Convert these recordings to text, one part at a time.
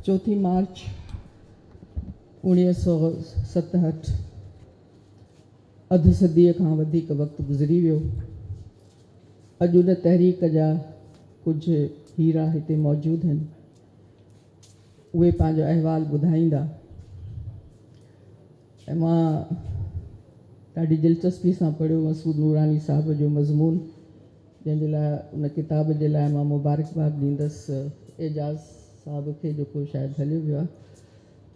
چوٿين مارچ 1967، اڌ صديء کان وڌيڪ وقت گذري ويو. اڄ ان تحريڪ جا ڪجهه هيرا هتي موجود آهن. اهي پنهنجو احوال ٻڌائيندا ۽ مان ڏاڍي دلچسپي سان پڙهيو مسعود نوراني صاحب جو مضمون، جنهن جي لاء ان ڪتاب جي لاء مان مبارڪباد ڏيندس اعجاز صاحب کي، جيڪو شايد هليو ويو آهي،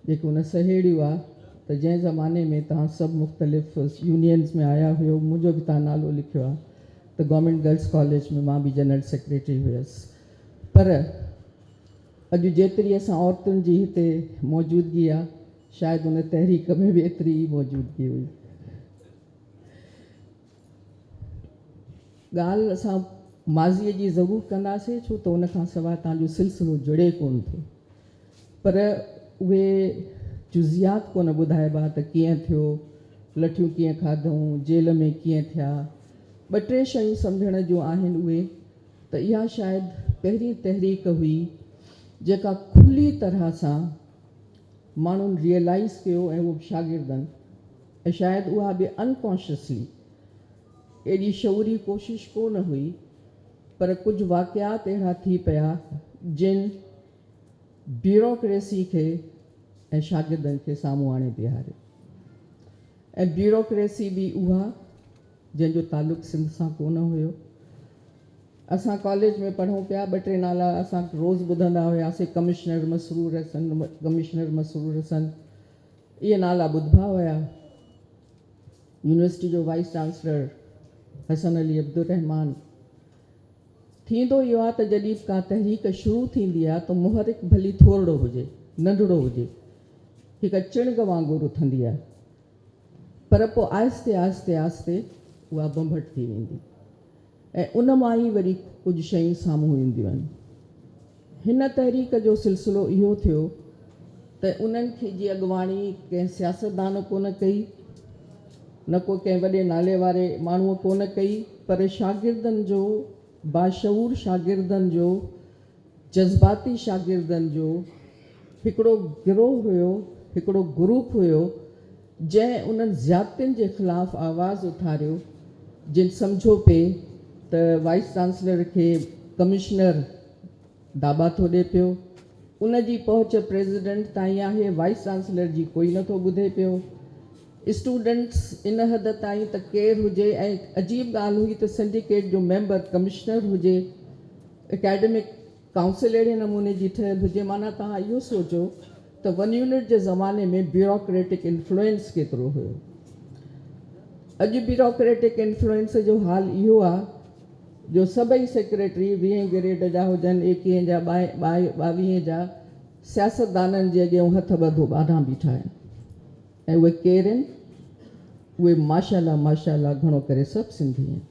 جيڪو ان سهيڙيو آهي ته جنهن زماني ۾ توهان سڀ مختلف يونينز ۾ آيا هيو، منهنجو به توهان نالو لکيو آهي ته گورنمينٽ گرلس ڪاليج ۾ مان به جنرل سيڪريٽري هيس، پر اڄ جيتري اسان عورتن جي هتي موجودگي آهي، شايد ان تحريڪ ۾ به ايتري ئي موجودگي هئي. ڳالهه اسان ماضيء جي ضرور ڪنداسين، ڇو ته ان کان سواء توهان جو سلسلو جڙي ڪونه ٿو، پر اهي جزئيات ڪونه ٻڌائبا ته ڪيئن ٿيو، لٺيون ڪيئن کاڌئون، جيل ۾ ڪيئن ٿيا. ٻه ٽي شيون سمجهڻ جون آهن، اهي ته اها شايد پهرين تحريڪ هئي جيڪا کلي طرح سان ماڻهن ريئلائيز ڪيو ۽ اهو به شاگردن، ۽ شايد اها به انڪانشسلي، ايڏي شعوري ڪوشش ڪو نه هئي، پر ڪجهه واقعات اهڙا ٿي پيا جن بيوروڪريسي کي ۽ شاگردن کي سامهون آڻي بيهاريو، ۽ بيوروڪريسي به اها جنهن جو تعلق سنڌ سان ڪو نه هيو. اسان ڪاليج ۾ پڙهون پيا، ٻه ٽي نالا اسان روز ٻڌندا هياسين، ڪمشنر مسرور حسن، ڪمشنر مسرور حسن، اهي نالا ٻڌبا هيا. يونيورسٽي جو وائيس چانسلر حسن علي عبدالرحمان. ٿيندو اهو آهي ته جڏهن به ڪا تحريڪ شروع ٿيندي آهي ته محرڪ ڀلي ٿورڙو هجي، ننڍڙو هجي، هڪ چڻگ وانگر اٿندي آهي، پر پوء آهستي آهستي آهستي اها ڀنڀٽ ٿي ويندي ۽ ان مان ئي وري ڪجهه شيون سامهون اينديون آهن. هن تحريڪ جو سلسلو اهو ٿيو ته انهن کي جي اڳواڻي ڪنهن سياستدان ڪونه ڪئي، نه ڪو ڪنهن وڏي نالي واري ماڻهوء ڪونه ڪئي، پر شاگردن جو، باشعور شاگردن جو، جذباتي شاگردن جو هڪڙو گروهه هيو، هڪڙو گروپ هيو، جنهن انهن زيادتين جي خلاف آواز اٿاريو، جن سمجهيو پئي ته وائيس چانسلر کي ڪمشنر داٻا ٿو ڏي پيو، ان جي پهچ پريزيڊنٽ تائين آهي، وائيس چانسلر جي ڪوئي نه ٿو ٻڌي پيو. اسٽوڊنٽس ان حد تائين ته ڪير هجي، ۽ عجيب ڳالهه هئي ته سنڊيڪيٽ جو ميمبر ڪمشنر هجي، اڪيڊمڪ ڪائونسل اهڙي نموني جي ٺهيل هجي، معنيٰ توهان اهو سوچو ته ون يونٽ جي زماني ۾ بيوروڪريٽڪ انفلوئنس ڪيترو هيو. اڄ بيوروڪريٽڪ انفلوئنس جو حال اهو آ جو سڀئي سيڪريٽري ويهين گريڊ جا هجن، ايڪيهين جا، ٻاويهين جا، سياستدانن جي اڳيئون هٿ ٻڌو ٻانها بيٺا آهن. ۽ اهي ڪير آهن؟ اهي ماشاءالله ماشاءالله گهڻو ڪري سڀ سنڌي آهن.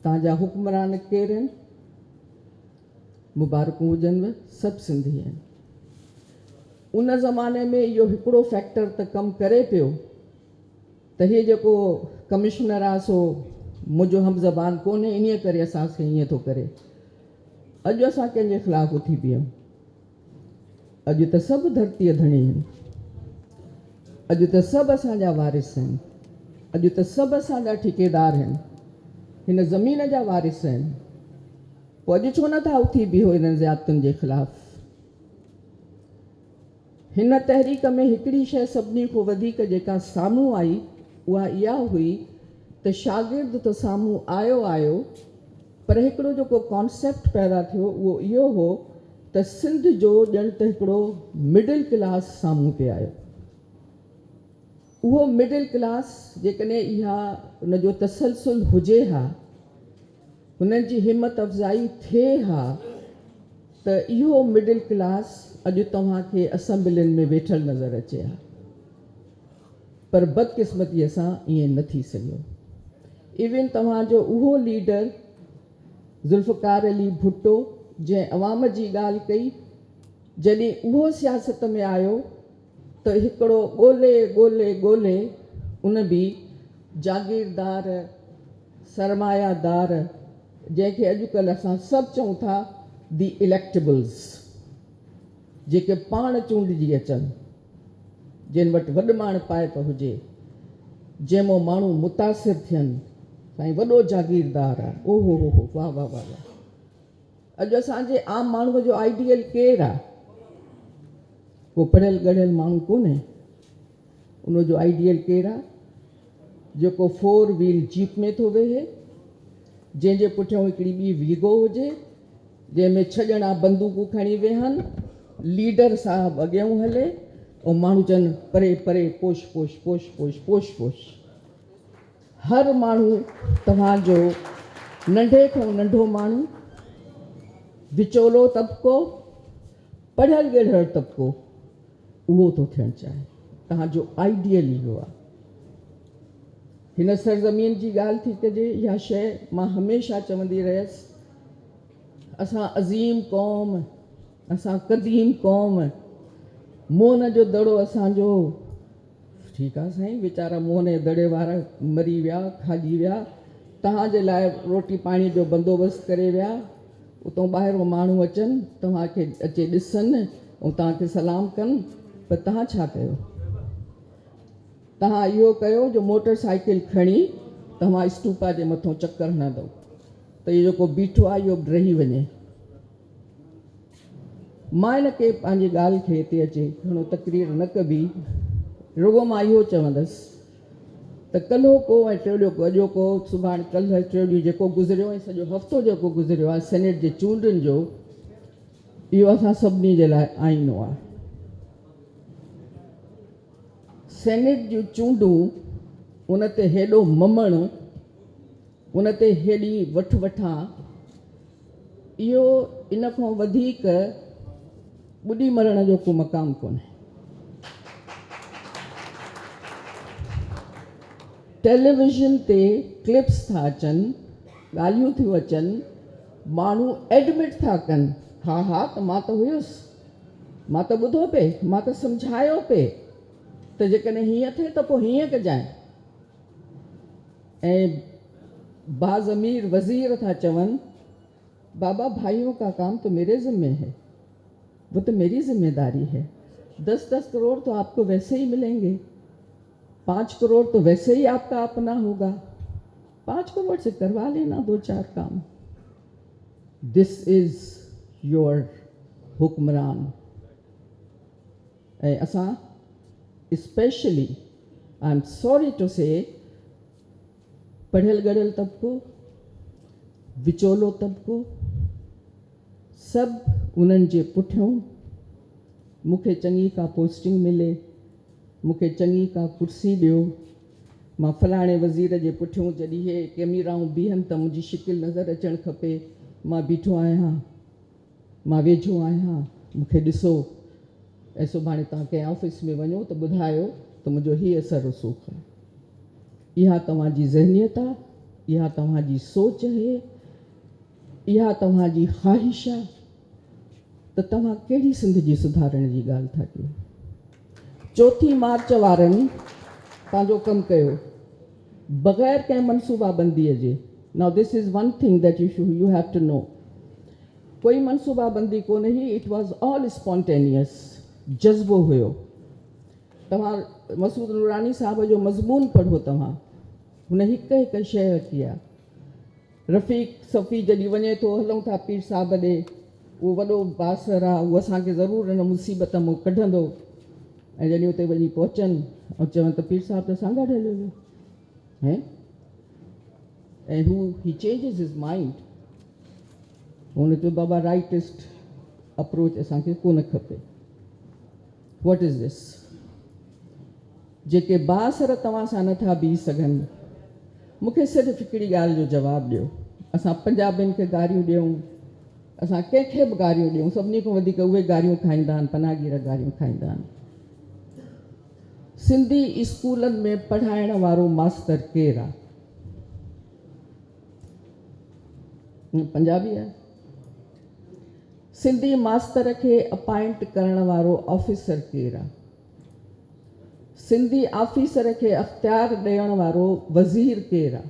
توهان جا حڪمران ڪير آهن؟ مبارڪون هجنو، سڀ سنڌي آهن. ان زماني ۾ اهو هڪڙو فيڪٽر ته ڪم ڪري پيو ته هي جيڪو ڪمشنر آهي سو منهنجو هم زبان ڪونهي، انهيء ڪري اسان کي ائين ٿو ڪري. اڄ اسان ڪنهن جي خلاف اٿي بيهون؟ اڄ ته سڀ ڌرتيء ڌڻي آهن. اڄ ته سڀ اسان جا وارث آهن. اڄ ته سڀ اسان جا ٺيڪيدار آهن. هن زمين جا وارث آهن. پوء اڄ ڇو نه ٿا اٿي بيهو انهن زيادتين جي خلاف؟ هن تحريڪ ۾ هڪڙي شيء سڀني کان وڌيڪ جيڪا سامهون آئي اها اها هئي ته شاگرد ته سامهون آيو آيو پر هڪڙو جيڪو ڪانسيپٽ پيدا ٿيو اهو اهو هو ته سنڌ جو ڄڻ ته هڪڙو مڊل ڪلاس سامهون پئي آيو. اهو مڊل ڪلاس جيڪڏهن اها ان جو تسلسل هجي ها، هنن جي همت افزائي ٿئي ها ته اهو مڊل ڪلاس اڄ توهان کي اسيمبلين ۾ ويٺل نظر اچي ها. پر بدقسمتيء سان ائين نه ٿي سگهيو. ايون توهان جو اهو ليڊر ذوالفقار علي ڀٽو جنهن عوام جي ڳالهه ڪئي، جڏهن اهو سياست ۾ آيو ته هڪڙو ڳولي ڳولي ڳولي ان به جاگيردار، سرمايه دار، جنهن کي اڄڪلهه اسان سڀ چئون ٿا the اليڪٽبلز. جيڪي پاڻ چونڊجي اچن، جن وٽ وڏ ماڻهپائپ هجي، جنهن مان ماڻهو متاثر ٿين. سائين وڏو جاگيردار آ، او هو هو هو، واهه واهه واهه واهه. اڄ اسان جي عام ماڻهوء جو آئيڊيل ڪير آ؟ ڪو پڙهيل ڳڙهيل ماڻهو ڪونهي. ان جو آئيڊيل ڪير آ؟ جيڪو فور ويل جيپ ۾ ٿو ويهي، جنهن جي پٺيان هڪڙي ٻي ويگو هجي، جنهن ۾ ڇهه ڄڻا بندوقون کڻي ويهن، ليڊر صاحب اڳيئون هلي ۽ ماڻهو چون پري پري، پوش پوش پوش پوش پوش پوش. هر ماڻهو توهان جو ننڍي کان ننڍو ماڻهو، وچولو طبقو، پڙهيل ڳڙهيل طبقو اهو ٿو ٿيڻ چاهي. توهان جو آئيڊيل اهو آهي. هن سرزمين جي ڳالهه ٿي ڪجي، اها شيء مان هميشه چوندي رهيس، اسان عظيم قوم، اسان قديم قوم، موهن جو دڙو اسان جو، ٺيڪ آ سائين، ويچارا موهن جي دڙي وارا مري ويا، کاڄي ويا، توهان جي لاء روٽي پاڻي جو بندوبست ڪري ويا، اتان ٻاهرون ماڻهو اچن، توهان کي اچي ڏسن ۽ توهان کي سلام ڪن، پر توهان ڇا ڪيو؟ توهان اهو ڪيو جو موٽر سائيڪل کڻي توهان اسٽوپا جي مٿون چڪر هڻندؤ ته اهو جيڪو بيٺو آهي اهو به ڊهي وڃي. مان ان کي پنهنجي ڳالهه کي هتي اچي گهڻو تقرير نه ڪبي، رڳو مان اهو چوندس ته ڪلهوڪو ۽ ٽيڏوڪو، اڄوڪو، سڀاڻي، ڪلهه، ٽيون ڏينهن جيڪو گذريو ۽ سڄو هفتو جيڪو گذريو آهي سينيٽ جي چونڊن جو، اهو اسان سڀني جي لاء آئينو آهي. سينيٽ جون چونڊون، ان تي هيڏو ممڻ، ان تي هيڏي وٺ وٺان، اهو ان کان وڌيڪ ٻڏي مرڻ جو ڪو مقام ڪونهي. ٽيليويزن تي ڪلپس ٿا اچن، ڳالهيون ٿيون اچن، ماڻهو ايڊمٽ ٿا ڪن، ها ها ته مان ته هيس، مان ته ٻڌو پئي، مان ته سمجهايو پئي ته جيڪڏهن هيئن ٿئي ته پوء هيئن ڪجانء. ۽ باضمير وزير ٿا چون، بابا ڀائيون ڪا ڪام تو ميري ذمي هي، وہ تو ميري ذميداري هي، دس دس ڪروڙ تو آپ ڪو ويسي هي ملين گي، پانچ ڪروڙ تو ويسي هي آپ ڪا اپنا هوگا، پانچ ڪروڙ سي ڪروا لينا دو چار ڪام. This is your حڪمران. ۽ اسان specially I am sorry to say پڙهيل ڳڙهيل طبقو، وچولو طبقو سڀ انهن جي پٺيون، مون کي چڱي ڪا پوسٽنگ ملي، مون کي چڱي ڪا ڪرسي ڏيو، مان فلاڻي وزير جي پٺيون جڏهن اهي ڪئميرائون بيهن ته منهنجي شڪل نظر اچڻ کپي، مان بيٺو آهيان. مان ويجهو آهيان، مون کي ڏسو ۽ سڀاڻي توهان ڪنهن آفيس ۾ وڃو ته ٻڌايو ته منهنجو هي اثر رسوخ آهي. اها توهان جي ذهنيت آهي، اها توهان جي سوچ اهي، اها توهان جي خواهش آهي ته توهان ڪهڙي سنڌ جي سڌارڻ جي ڳالهه ٿا ڪيو. چوٿين مارچ وارن پنهنجو ڪم ڪيو بغير ڪنهن منصوبابنديء جي. Now this is one thing that you have to know. ڪوئي منصوبه بندي ڪونه هئي، it was all اسپونٽينيئس، جذبو هيو. توهان مسعود نوراني صاحب جو مضمون پڙهو توهان هن هڪ هڪ شيء رکي آهي. رفيق صفي جڏهن وڃي ٿو هلون ٿا پير صاحب ڏي، اهو وڏو بااثر آهي، اهو اسان کي ضرور هن مصيبت مان ڪڍندو ۽ جڏهن اتي وڃي پهچن ۽ چون ته پير صاحب ته سانگهڙ هليو ويو هين ۽ هو هي چينجز his mind. هن چيو بابا رائٽسٽ اپروچ اسان کي ڪونه کپي. What is this? جيڪي بااثر توهان سان نٿا بيهي سگهن، مون کي صرف هڪڙي ڳالهه جو جواب ڏيو. اسان پنجابين کي گاريون ڏيون، اسان ڪنهن کي به گاريون ڏيون، سڀني کان وڌيڪ اهي گاريون کائيندا آهن، پناهگير گاريون کائيندا آهن. سنڌي اسڪولن ۾ پڙهائڻ وارو ماستر ڪير آهي؟ پنجابي آهي. سنڌي ماستر کي اپائنٽ ڪرڻ وارو آفيسر ڪير آهي؟ سنڌي آفيسر کي اختيار ڏيڻ وارو وزير ڪير آهي؟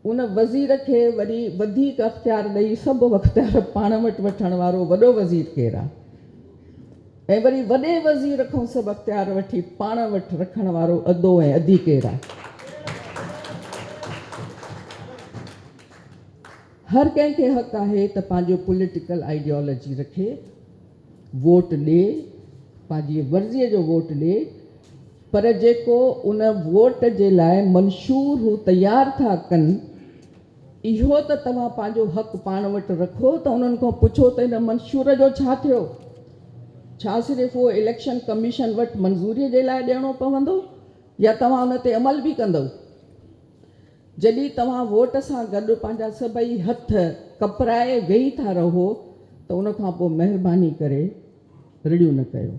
ان وزير کي وري وڌيڪ اختيار ڏئي سڀ اختيار پاڻ وٽ وٺڻ وارو وڏو وزير ڪير آهي؟ ۽ وري وڏي وزير کان سڀ اختيار وٺي پاڻ وٽ رکڻ وارو ادو ۽ ادي ڪير آهي؟ هر ڪنهن کي حق آهي ته پنهنجو پوليٽيڪل آئيڊيالوجي رکي، ووٽ ڏي، پنهنجي مرضيء جو ووٽ ڏي، پر جيڪو ان ووٽ جي لاء منشور هو تيار ٿا ڪن، اهو ته توهان پنهنجو حق پاڻ وٽ رکو ته انهن کان پڇو ته ان منشور جو ڇا ٿيو؟ ڇا صرف اهو اليڪشن ڪميشن وٽ منظوري جي لاء ڏيڻو پوندو يا توهان ان تي عمل به ڪندؤ؟ جڏهن توهان ووٽ سان گڏ پنهنجا سڀئي هٿ ڪپرائي ويهي ٿا رهو ته ان کان پوء مهرباني ڪري رڙيون نه ڪيو.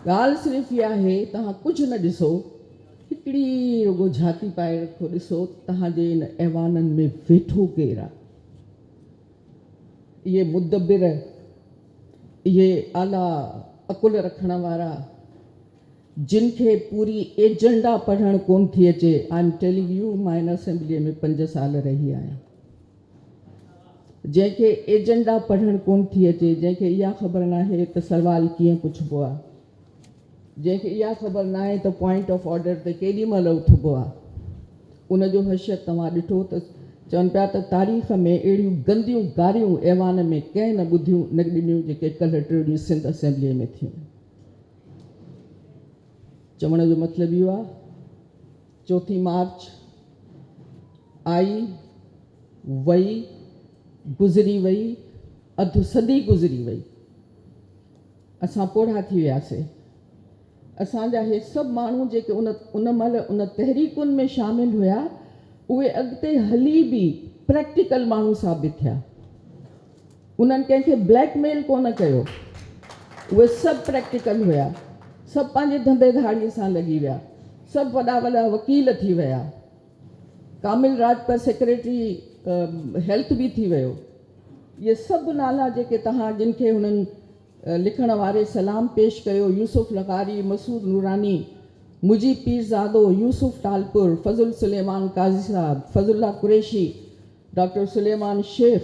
ڳالهه صرف اها آهي توهان ڪجهه نه ڏسو، هڪڙي رڳو جهاتي پائي رکو ڏسو توهان جي ان ايوانن ۾ ويٺو ڪير آ. اهي مدبر، اهي اعليٰ عقل رکڻ وارا، جن کي پوري ايجنڊا پڙهڻ ڪونه ٿي اچي، I am telling you مان ان اسيمبليء ۾ پنج سال رهي آهيان. جنهن کي ايجنڊا پڙهڻ ڪونه ٿي اچي، جنهن کي اها خبر ناهي ته سوال ڪيئن پڇبو آهي، جنهن کي اها خبر ناهي ته پوائنٽ آف آرڊر تي ڪيڏي مهل اٿبو آهي، ان جو حشر توهان ڏٺو ته چون پيا ته تاريخ ۾ اهڙيون گنديون گاريون ايوان ۾ ڪنهن نه ٻڌيون نه ڏنيون جيڪي ڪلهه ٽيون ڏينهن سنڌ اسيمبليء ۾ ٿيون. چوڻ جو مطلب اهو آهي چوٿين مارچ آئي وئي، گذري وئي، اڌ صدي گذري وئي. اسان پوڙها ٿي وياسي. اسان جا هي سڀ ماڻهو جيڪي ان ان مهل ان تحريڪن ۾ شامل هيا، اهي اڳتي هلي به پريڪٽيڪل ماڻهو ثابت ٿيا. انهن ڪنهن کي بليڪ ميل ڪونه ڪيو. اهي سڀ پريڪٽيڪل هيا. سڀ پنهنجي ڌنڌي ڌاڙيء سان لڳي ويا. سڀ وڏا وڏا وڪيل ٿي ويا. ڪامل راڄپر سيڪريٽري هيلٿ به ٿي ويو. اهي سڀ نالا جيڪي توهان جن کي هنن لکڻ واري سلام پيش ڪيو، يوسف لغاري، مسعود نوراني، مجيب پيرزادو، يوسف ٽالپر، فضل سليمان قاضي صاحب، فضل الله قريشي، ڊاڪٽر سليمان شيخ،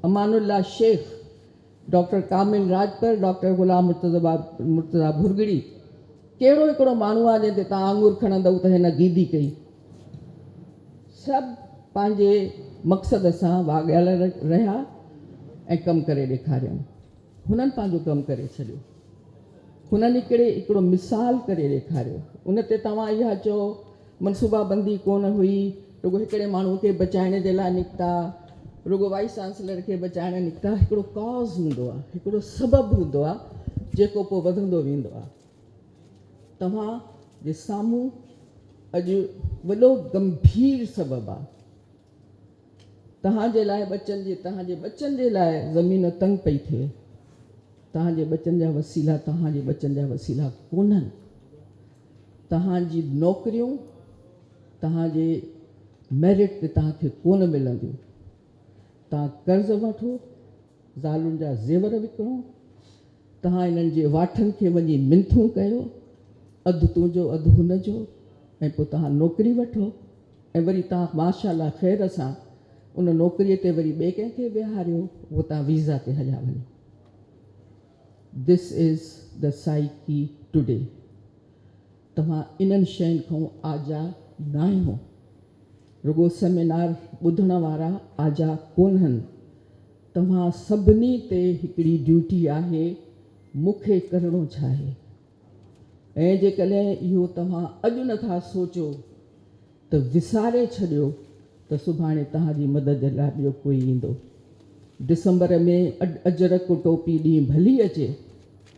امان الله شيخ، ڊاڪٽر ڪامل راڄپر، ڊاڪٽر غلام مرتضيٰ ڀرڳڙي، ڪهڙو هڪڙو ماڻهو آهي جنهن تي توهان آڱر کڻندؤ ته هن گيدي ڪئي. سڀ پنهنجي مقصد سان واڳيل رهيا ۽ ڪم ڪري ڏيکاريائون. هنن پنهنجو ڪم ڪري ڇڏيو. هنن هڪڙي هڪڙو مثال ڪري ڏيکاريو. ان تي توهان اها چئو منصوبا بندي ڪونه هئي، رڳو هڪڙي ماڻهو کي بچائڻ جي لاء نڪتا، رڳو وائيس چانسلر کي بچائڻ نڪتا، هڪڙو ڪاز هوندو آهي، هڪڙو سبب هوندو آهي، جيڪو پوء وڌندو ويندو آهي. توهان جي سامهون اڄ وڏو گنڀير سبب آهي. توهان جي لاء ٻچن جي توهان جي ٻچن جي لاء زمين تنگ پئي ٿئي. توهان جي ٻچن جا وسيلا توهان جي ٻچن جا وسيلا ڪونهن. توهان جي نوڪريون توهان جي ميرٽ تي توهان کي ڪونه ملنديون. توهان قرض وٺو، زالن جا زيور وڪڻو، توهان انهن جي واٺن کي وڃي منٿون ڪيو، اڌ تنهنجو اڌ هن جو ۽ پوء توهان نوڪري وٺو ۽ وري توهان ماشاء الله خير سان ان نوڪري تي وري ٻئي ڪنهن کي ويهاريو، پوء توهان ويزا تي هليا وڃو. This is the psyche today. توهان انهن شين کان آجا ناهيو. رڳو سيمينار ٻڌڻ وارا آجا ڪونهن. توهان سڀني تي هڪڙي ڊيوٽي آهي، مون کي ڪرڻو ڇا آهي؟ ۽ جيڪڏهن اهو توهان اڄ نٿا سوچو ته وساري ڇڏيو ته سڀاڻي توهان جي مدد لاء ٻيو ڪوئي ايندو. ڊسمبر ۾ اجرڪ ٽوپي ڏينهن ڀلي اچي،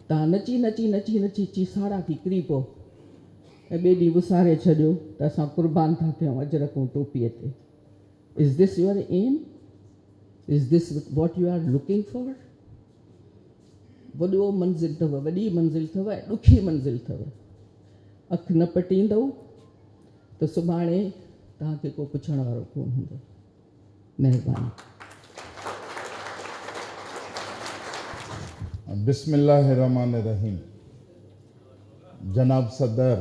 توهان نچي نچي نچي نچي چيساڙا ٿي ڪري پئو ۽ ٻئي ڏينهن وساري ڇڏيو ته اسان قربان ٿا ٿيون اجرڪ ۽ ٽوپيء تي. Is this your aim? Is this what you are looking for? وڏو منزل اٿو، وڏي منزل اٿو ۽ ڏکي منزل اٿو. اک نه پٽيندؤ ته سڀاڻي توهان کي ڪو پڇڻ وارو ڪونه هوندو. مهرباني. بسم الله الرحمٰن الرحيم جناب صدر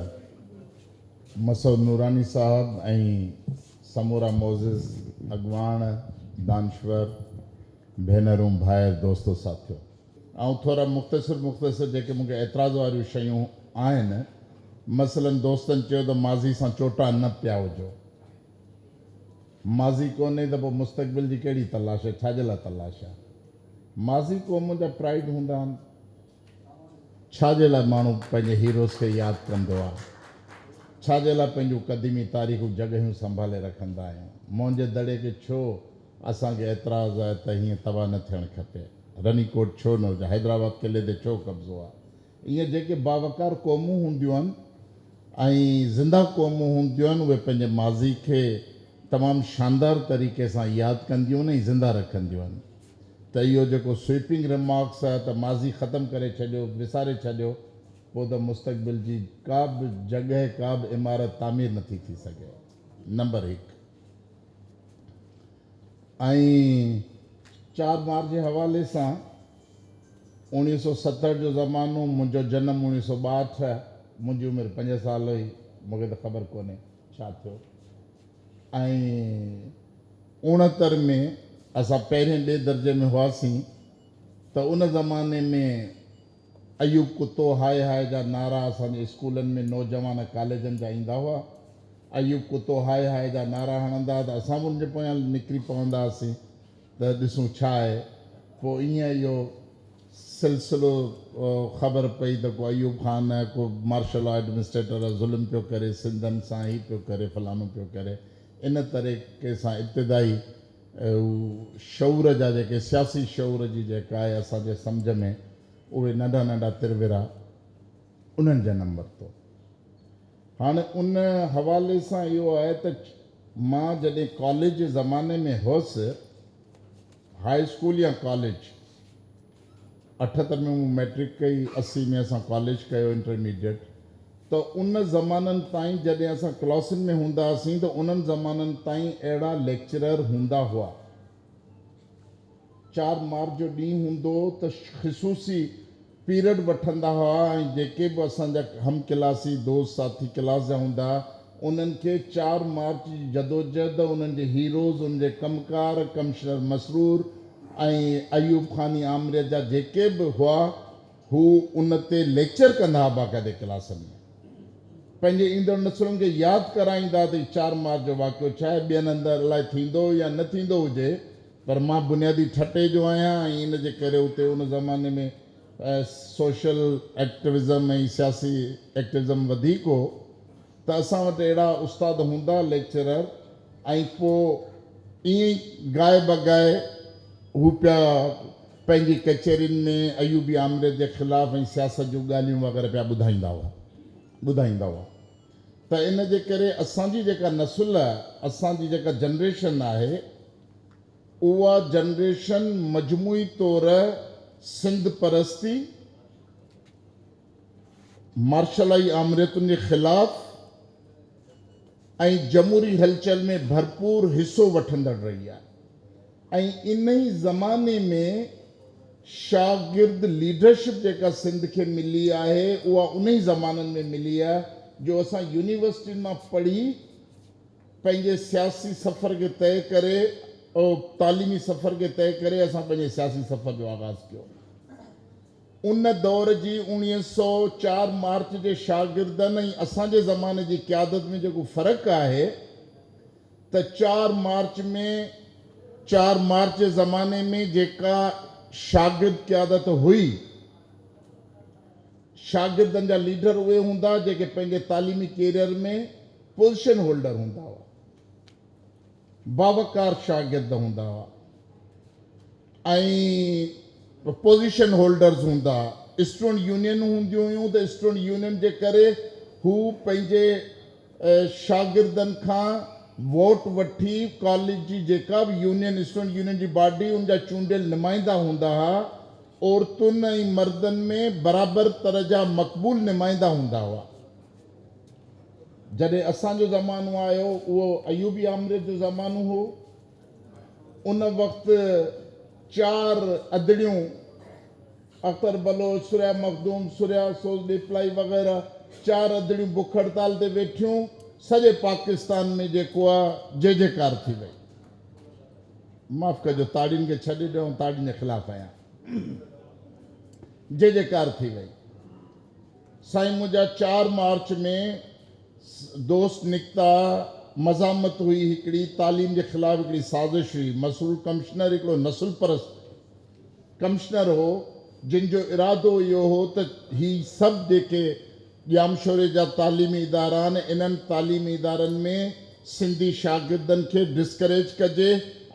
مسعود نوراني صاحب ۽ سمورا معزز اڳواڻ، دانشور، ڀينرون، ڀائر، دوستو ساٿيو. آئون ٿورا مختصر مختصر جيڪي مون کي اعتراض واريون شيون آهن، مثلاً دوستن چيو ته ماضي سان چوٽا نه پيا هجو. ماضي ڪونهي ته پوء مستقبل جي ڪهڙي تلاش آهي، ڇا جي لاء تلاش آهي؟ ماضي قومن جا پرائيڊ هوندا آهن. ڇا جي لاء ماڻهو پنهنجي هيروز کي ياد ڪندو آهي؟ ڇا جي لاء پنهنجون قديمي تاريخون جڳهيون سنڀالي رکندا آهيون؟ موهن جي دڙي کي ڇو اسان کي اعتراض آهي ته هيئن تباهه نه ٿيڻ کپي؟ رني ڪوٽ ڇو نه هجي؟ حيدرآباد قلعي تي ڇو قبضو آهي؟ ائين جيڪي باوقار قومون هونديون آهن ۽ زنده قومون هونديون آهن اهي پنهنجي ماضي کي تمام شاندار طريقي سان ياد ڪنديون آهن ۽ زنده رکنديون آهن. ته اهو جيڪو سوئپنگ ريمارڪس آهي ته ماضي ختم ڪري ڇڏيو، وساري ڇڏيو، پوء ته مستقبل جي ڪا به جڳهه، ڪا به عمارت تعمير نٿي ٿي سگهي. نمبر هڪ. ۽ چار مارچ جي حوالي سان 1970 جو زمانو، منهنجو جنم 1962، منهنجي عمر پنج سال هئي، مون کي ته خبر ڪونهي ڇا ٿيو. ۽ 69 ۾ اسان پهرين ٻئي درجي ۾ هئاسين ته ان زماني ۾ ايوب ڪتو هاء هاء جا نعرا اسان جي اسڪولن ۾ نوجوان ڪاليجن جا ايندا هئا. ايوب ڪتو هاء هاء جا نعرا هڻندا ته اسان به ان جي پويان نڪري پوندا هئاسين ته ڏسون ڇا آهي. پوء ائين اهو سلسلو خبر پئي ته ڪو ايوب خان ڪو مارشل لا ايڊمنسٽريٽر ظلم پيو ڪري سنڌن سان هي پيو ڪري فلانو پيو ڪري. ان طريقي سان ابتدائي شعور جا جيڪي سياسي شعور جي جيڪا آهي اسان جي سمجهه ۾ اهي ننڍا ننڍا ترورا انهن جنم ورتو. هاڻي ان حوالي سان اهو آهي ته مان جڏهن ڪاليج جي زماني ۾ هوس، هاء اسڪول يا ڪاليج، 78 ۾ مون مئٽرڪ ڪئي، 80 ۾ اسان ڪاليج ڪيو انٽرميڊيٽ، ته ان زمانن تائين جڏهن اسان ڪلاسن ۾ هوندا هئاسين ته انهن زمانن تائين اهڙا ليڪچرر هوندا هئا. چار مارچ جو ڏينهن هوندو هو ته خصوصي پيرڊ وٺندا هئا ۽ جيڪي به اسان جا هم ڪلاسي دوست ساٿي ڪلاس جا هوندا هئا انهن کي چار مارچ جي جدوجهد، انهن جي هيروز، انهن جي ڪم ڪار، ڪمشنر مسرور ۽ ايوب خاني آمريت جا جيڪي به هئا هو ان تي ليڪچر ڪندا هئا باقاعدي ڪلاسن ۾ پنهنجي ايندڙ نسلن کي ياد ڪرائيندا هئا ته هي چار مارچ جو واقعو ڇا آهي ٻين هنڌ الائي ٿيندو هو يا نه ٿيندو هجي پر مان بنيادي ٺٽي جو آهيان ۽ ان جي ڪري اتي ان زماني ۾ سوشل ايڪٽوزم ۽ سياسي ايڪٽوزم وڌيڪ هو ته اسان وٽ اهڙا استاد هوندا ليڪچرر ۽ پوء ائين ئي گائي بگائي هو پيا پنهنجي ڪچهرين ۾ ايوبي آمريت جي خلاف ۽ سياست جون ڳالهيون وغيره پيا ٻڌائيندا هئا ٻڌائيندا هئا ته ان جي ڪري اسان جي جيڪا نسل اسان جي جيڪا جنريشن آهي اها جنريشن مجموعي طور سنڌ پرستي، مارشلائي آمريتن جي خلاف ۽ جمهوري هلچل ۾ ڀرپور حصو وٺندڙ رهي آهي ۽ انهي زماني ۾ شاگرد ليڊرشپ جيڪا سنڌ کي ملي آهي اها انهي زمانن ۾ ملي آهي جو اسان يونيورسٽين مان پڙهي پنهنجي سياسي سفر کي طئي ڪري تعليمي سفر کي طئي ڪري اسان پنهنجي سياسي سفر جو آغاز ڪيو. ان دور جي 1904 مارچ جي شاگردن ۽ اسان جي زماني جي قيادت ۾ جيڪو فرق آهي ته چار مارچ ۾ چار مارچ جي زماني ۾ جيڪا شاگرد قيادت هئي شاگردن جا ليڊر اهي هوندا جيڪي پنهنجي تعليمي ڪيريئر ۾ پوزيشن هولڊر هوندا هئا باوقار شاگرد هوندا هئا ۽ پوزيشن هولڊرز هوندا ها. اسٽوڊنٽ يونينون هونديون هيون ته اسٽوڊنٽ يونين جي ڪري هو پنهنجي شاگردن کان ووٽ وٺي ڪاليج جي جيڪا به يونين اسٽوڊنٽ يونين جي باڊي ان جا چونڊيل نمائندا هوندا ها. عورتن ۽ مردن ۾ برابر طرح جا مقبول نمائندا هوندا هئا. جڏهن اسان جو زمانو آيو اهو ايوبي آمريت جو زمانو هو. ان وقت چار ادڙيون اختر بلوچ، ثريا مخدوم، ثريا سوز ڏيپلائي وغيره چار ادڙيون بک هڙتال تي ويٺيون، سڄي پاڪستان ۾ جيڪو آ جي جيڪار ٿي وئي. معاف ڪجو تاڙين کي ڇڏي ڏيو آئون تاڙين جي خلاف آهيان. جي جيڪار ٿي وئي. سائين منهنجا 4 مارچ ۾ دوست نڪتا، مزاحمت هئي هڪڙي تعليم جي خلاف هڪڙي سازش هئي. مسرور ڪمشنر هڪڙو نسل پرست ڪمشنر هو، جن جو ارادو اهو هو ته هي سڀ جيڪي ڄامشوري جا تعليمي ادارا آهن، انهن تعليمي ادارن ۾ سنڌي شاگردن کي ڊسڪريج ڪجي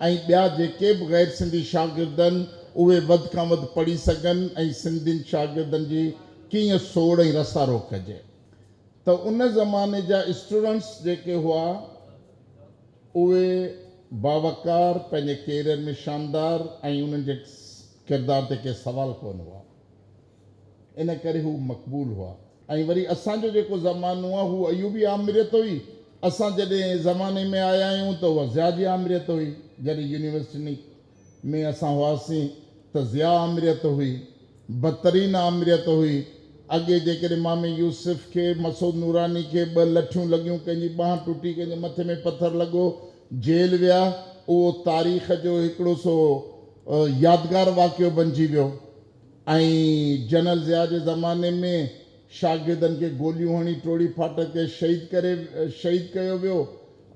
۽ ٻيا جيڪي به غير سنڌي شاگردن اهي وڌ کان وڌ پڙهي سگهن ۽ سنڌين شاگردن جي ڪيئن سوڙ ۽ رستا روڪ ڪجي. ته ان زماني جا اسٽوڊنٽس جيڪي هئا اهي باوقار، پنهنجي ڪيريئر ۾ شاندار ۽ انهن جي ڪردار تي ڪي سوال ڪونه هئا، ان ڪري هو مقبول هئا. ۽ وري اسان جو جيڪو زمانو آهي هو ايوبي آمريت هئي، اسان جڏهن زماني ۾ آيا آهيون ته اها ضياء جي آمريت هئي، جڏهن يونيورسٽين ۾ اسان هئاسين ته ضياء آمريت هئي، بدترين آمريت هئي. اڳي جيڪڏهن مامي يوسف کي، مسعود نوراني کي ٻه لٺيون لڳيون، ڪنهن جي ٻانهن ٽٽي، ڪنهن جي مٿي ۾ پٿر لڳو، جيل ويا، اهو تاريخ جو هڪڙو سو يادگار واقعو بنجي ويو. ۽ جنرل ضياء جي زماني ۾ شاگردن کي گوليون هڻي ٽوڙي ڦاٽڪ تي شهيد ڪري شهيد ڪيو ويو.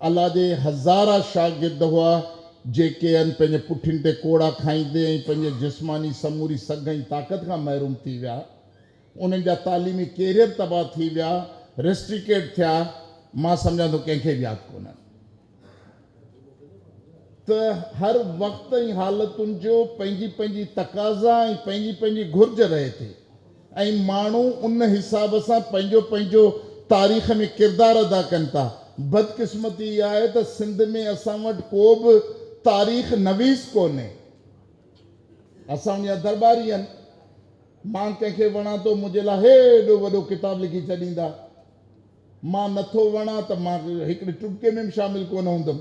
الله جي هزارها شاگرد هئا جيڪي ان پنهنجي پٺين تي ڪوڙا کائيندي ۽ پنهنجي جسماني سموري سگهه ۽ طاقت کان محروم ٿي ويا. انهن جا تعليمي ڪيريئر تباهه ٿي ويا، ريسٽريڪيٽ ٿيا. مان سمجهان ٿو ڪنهن کي به ياد ڪونهن ته هر وقت ۽ حالتن جو پنهنجي پنهنجي تقاضا ۽ پنهنجي پنهنجي گهرج رهي ٿي ۽ ماڻهو ان حساب سان پنهنجو پنهنجو تاريخ ۾ ڪردار ادا ڪن ٿا. بدقسمتي اها آهي ته سنڌ ۾ اسان وٽ ڪو به تاريخ نويس ڪونهي. اسان وٽ يا درٻاري آهن. مان ڪنهن کي وڻان ٿو منهنجي لاء هيڏو وڏو ڪتاب لکي ڇڏيندا. مان نٿو وڻان ته مان هڪڙي ٽٻڪي ۾ به شامل ڪونه هوندم.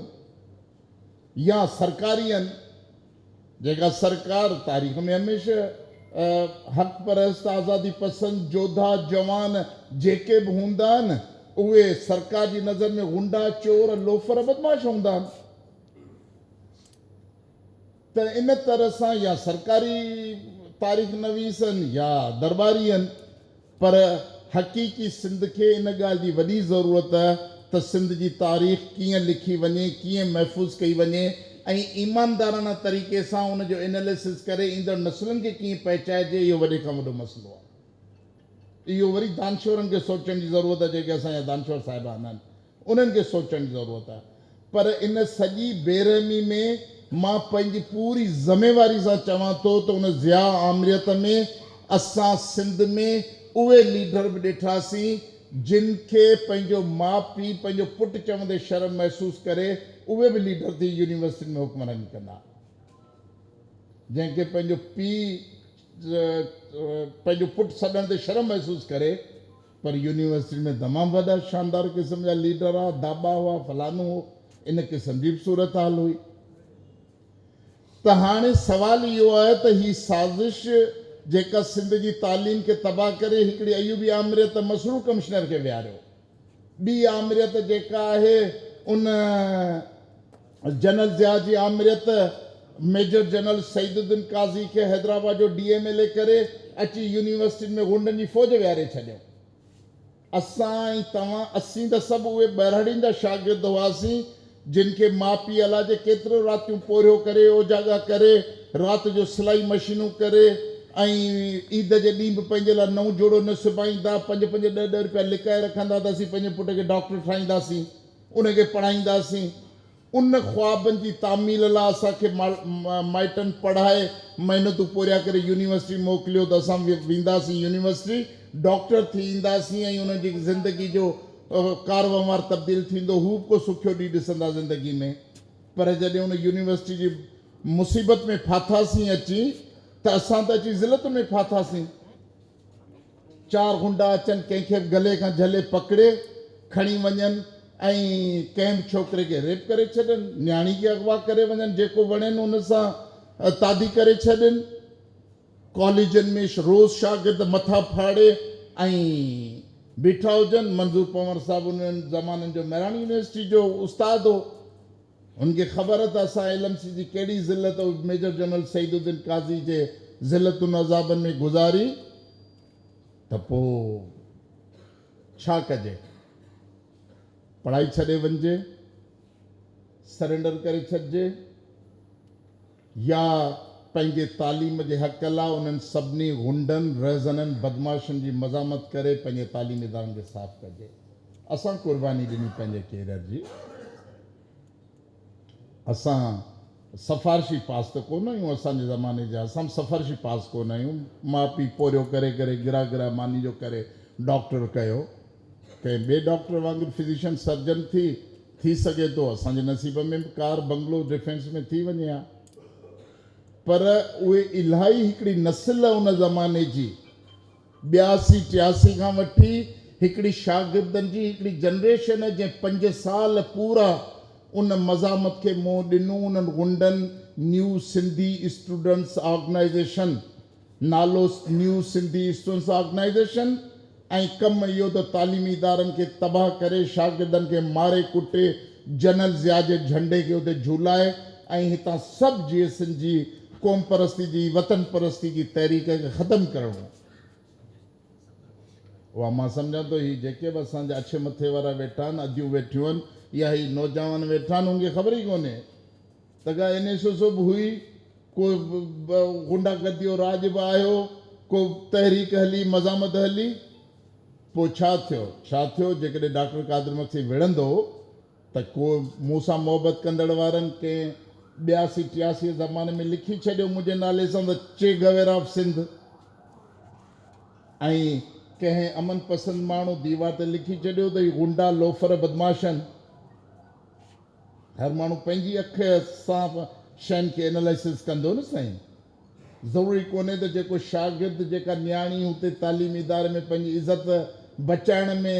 يا سرڪاري آهن، جيڪا سرڪار تاريخ ۾ هميشه حق پرست، آزادي پسند، جوڌا، جوان جيڪي به هوندا آهن، اهي سرڪار جي نظر ۾ غنڊا، چور، لوفر، بدمعاش هوندا آهن. ته ان طرح سان يا سرڪاري تاريخ نويس آهن يا درٻاري آهن، پر حقيقي سنڌ کي ان ڳالهه جي وڏي ضرورت آهي ته سنڌ جي تاريخ ڪيئن لکي وڃي، ڪيئن محفوظ ڪئي وڃي ۽ ايماندارانه طريقي سان ان جو اناليسز ڪري ايندڙ نسلن کي ڪيئن پهچائجي، اهو وڏي کان وڏو مسئلو آهي. اهو وري دانشورن کي سوچڻ جي ضرورت آهي، جيڪي اسان جا دانشور صاحبان آهن انهن کي سوچڻ جي ضرورت آهي. پر ان سڄي بيرحمي ۾ مان پنهنجي پوري ذميواري سان چوان ٿو ته ان ضياء آمريت ۾ اسان سنڌ ۾ اهي ليڊر به ڏٺاسين جن کي پنهنجو ماء پيء پنهنجو پٽ چوندي شرم محسوس ڪري اهي به ليڊر ٿي يونيورسٽين ۾ حڪمراني ڪندا. جنهن کي پنهنجو پيء پنهنجو پٽ سڏڻ تي شرم محسوس ڪري. پر يونيورسٽين ۾ تمام وڏا شاندار قسم جا ليڊر ها، داٻا هئا، فلانو هو، ان قسم جي به صورتحال هئي. ته هاڻي سوال اهو آهي ته هي سازش جيڪا سنڌ جي تعليم کي تباهه ڪري هڪڙي ايوبي آمريت مسرور ڪمشنر کي ويهاريو، ٻي آمريت جيڪا آهي ان جنرل ضياء جي آمريت ميجر جنرل سعيد الدين قاضي کي حيدرآباد جو ڊي ايم ايل اي ڪري اچي يونيورسٽين ۾ غنڊن جي فوج ويهاري ڇڏيو. اسان ۽ توهان اسين ته سڀ اهي ٻهراڙين جا شاگرد هئاسين جن کي ماء پيء الاء جي ڪيتريون راتيون پورهيو ڪري اوجاڳا ڪري رات جو سلائي مشينون ڪري ۽ عيد جي ڏينهن به پنهنجي لاء نئون جوڙو نه سبائيندا پنج پنج ڏهه ڏهه روپيا لڪائي رکندا ته اسين پنهنجي پٽ کي ڊاڪٽر ٺاهينداسين. ان کي پڙهائينداسين. ان خوابن جي تعميل لاء اسان کي مائٽن پڙهائي محنتون پورهيا ڪري يونيورسٽي موڪليو ته اسان وينداسين يونيورسٽي ڊاڪٽر ٿي اينداسين ۽ انهن جي زندگي جو ڪاروهنوار تبديل ٿيندو هو به ڪو سکيو ڏينهن ڏسندا زندگي ۾ پر جڏهن ان يونيورسٽي جي مصيبت ۾ ڦاٿاسين اچي ته اسان ته اچي ذلتن ۾ ڦاٿاسين. چار غنڊا اچن ڪنهن کي به گلي کان جهلي پڪڙي کڻي وڃن ۽ ڪنهن به ڇوڪري کي ريپ ڪري ڇڏن، نياڻي کي اغوا ڪري وڃن، جيڪو وڻين ان سان تعدي ڪري ڇڏين. ڪاليجن ۾ روز شاگرد مٿا ڦاڙي ۽ بيٺا هجن. منظور پنهور صاحب انهن زمانن جو مهراڻ يونيورسٽي جو استاد هو. هن کي خبر ته اسان ايل ايم سي جي ڪهڙي ذلت ميجر جنرل سعيد الدين قاضي جي ذلتن عذابن ۾ گذاري. ته پوء ڇا ڪجي؟ پڙهائي ڇڏي وڃجي؟ سرينڊر ڪري ڇڏجي؟ يا پنهنجي تعليم جي حق لاء انهن سڀني غنڊن، رهزنن، بدمعاشن جي مزاحمت ڪري پنهنجي تعليمي ادارن کي صاف ڪجي؟ اسان قرباني ڏني پنهنجي ڪيريئر جي. اسان سفارشي پاس ته ڪونه آهيون، اسان جي زماني جا اسان به سفارشي پاس ڪونه آهيون. ماء پيء پورهيو ڪري ڪري گرا گرا ماني جو ڪري ڊاڪٽر ڪيو. ڪنهن ٻئي ڊاڪٽر وانگر فزيشن سرجن ٿي ٿي سگهي ٿو اسان جي نصيب ۾ به ڪار بنگلو ڊفينس ۾ ٿي وڃي ها. پر اهي الاهي هڪڙي نسل ان زماني جي ٻياسي ٽياسي کان وٺي هڪڙي شاگردن جي هڪڙي جنريشن جنهن پنج سال پورا ان مزاحمت کي منهن ڏنو انهن غنڊن نيو سنڌي اسٽوڊنٽس آرگنائيزيشن نالو نيو سنڌي اسٽوڊنٽس آرگنائيزيشن ۽ ڪم اهو ته تعليمي ادارن کي تباهه ڪري شاگردن کي ماري ڪٽي جنرل ضياء جي جهنڊي کي اتي جهولائي ۽ هتان سڀ جيئي سنڌ جي قوم پرستي جي وطن پرستي جي تحريڪ کي ختم ڪرڻو. اها مان سمجهان ٿو هي جيڪي به اسان جا اڇي مٿي وارا ويٺا آهن، اديون ويٺيون آهن يا هي نوجوان ويٺا آهن انهن کي خبر ئي ڪونهي ته ڪا اين ايس ايس به هئي، ڪو غنڊا گردي جو راڄ به آيو، ڪو تحريڪ هلي، مزاحمت هلي، پوء ڇا ٿيو؟ ڇا ٿيو جيڪڏهن ڊاڪٽر قادر مگسي وڙهندو ته ڪو مون سان محبت ڪندڙ وارن ڪنهن ٻياسي ٽياسي زماني ۾ لکي ڇڏيو منهنجي نالي سان ته چي گويرا آف سنڌ ۽ ڪنهن امن پسند ماڻهو ديوار تي لکي ڇڏيو ته هي غنڊا لوفر بدمعاش آهن. هر ماڻهو پنهنجي اک سان شين کي اينالائسز ڪندو نه سائين. ضروري ڪونهي ته جيڪو شاگرد جيڪا نياڻي هتي تعليمي اداري ۾ پنهنجي عزت بچائڻ ۾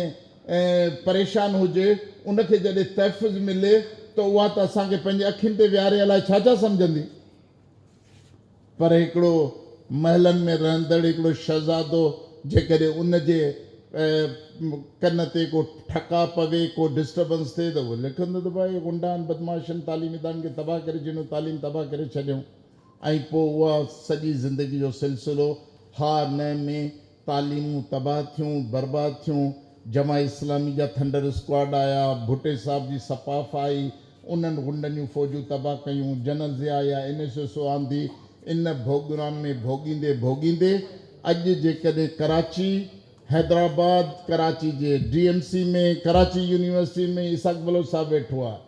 پريشان هجي ان کي جڏهن تحفظ ملي ته اها ته اسان کي پنهنجي اکين تي ويهاري الائي ڇا ڇا سمجهندي. پر هڪڙو محلن ۾ رهندڙ هڪڙو شهزادو جيڪڏهن ان جي ڪن تي ڪو ٺڪاء پوي، ڪو ڊسٽربنس ٿئي ته اهو لکندو ته ڀائي غنڊا آهن، بدمعاش آهن، تعليمي ادارن کي تباهه ڪري ڇڏيون، تعليم تباهه ڪري ڇڏيون ۽ پوء اها سڄي زندگي جو سلسلو ها نه ۾ تعليمون تباهه ٿيون، برباد ٿيون، جماعت اسلامي جا ٿنڊر اسڪواڊ آيا، ڀٽي صاحب جي سپاف آئي، انهن غنڊن جون فوجون تباهه ڪيون، جنرل ضياء يا اين ايس ايس او آندي، ان ڀوڳنائن ۾ ڀوڳيندي ڀوڳيندي اڄ جيڪڏهن ڪراچي، حيدرآباد، ڪراچي جي D M C ۾، Karachi university ۾ Ishaq Baloch صاحب ويٺو آهي،